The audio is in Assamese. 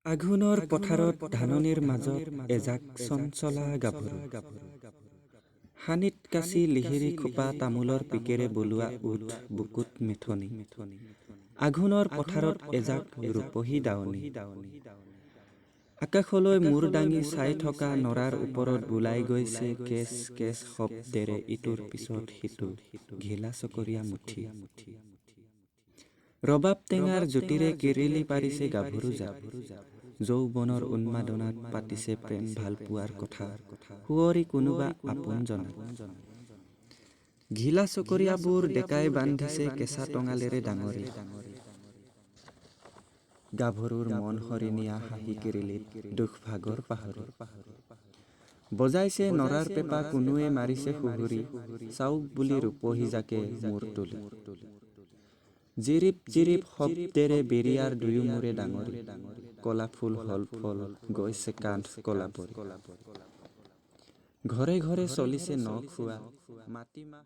আঘোণৰ পথাৰত ধাননিৰ মাজত এজাক চঞ্চলা গাভৰু। শানিত কাচি লিহিৰি খোপা তামোলৰ পিকেৰে বোলোৱা ওঁঠ বুকুত মেথনি। আঘোণৰ পথাৰত এজাক ৰূপহী দাৱনী। আকাশলৈ মূৰ দাঙি চাই থকা নৰাৰ ওপৰত বুলাই গৈছে কেঁচ কেঁচ শব্দেৰে ইটোৰ পিছত সিটো ঘিলা চকৰীয়া মুঠি। ৰবাব টেঙাৰ জুতিৰে কিৰিলি পাৰিছে গাভৰুজাক। যৌৱনৰ উন্মাদনাত পাতিছে প্ৰেম ভালপোৱাৰ কথা সুঁৱৰি কোনোবা আপোনজনাক। ঘিলা চকৰীয়াবোৰ ডেকাই বান্ধিছে কেঁচা টঙালেৰে ডাঙৰি। গাভৰুৰ মন হৰি নিয়া হাঁহি কিৰিলিত দুখ ভাগৰ পাহৰি। বজাইছে নৰাৰ পেঁপা কোনোৱে মাৰিছে সুহুৰি চাওক বুলি ৰূপহীজাকে মূৰ তুলি। জিৰিপ জিৰিপ শব্দেৰে বিৰিয়াৰ দুয়োমূৰে ডাঙৰি। কলা ফুল হ'ল ফল গৈছে কান্ধ কলা পৰি। ঘৰে ঘৰে চলিছে ন-খোৱা, মাটিমাহ।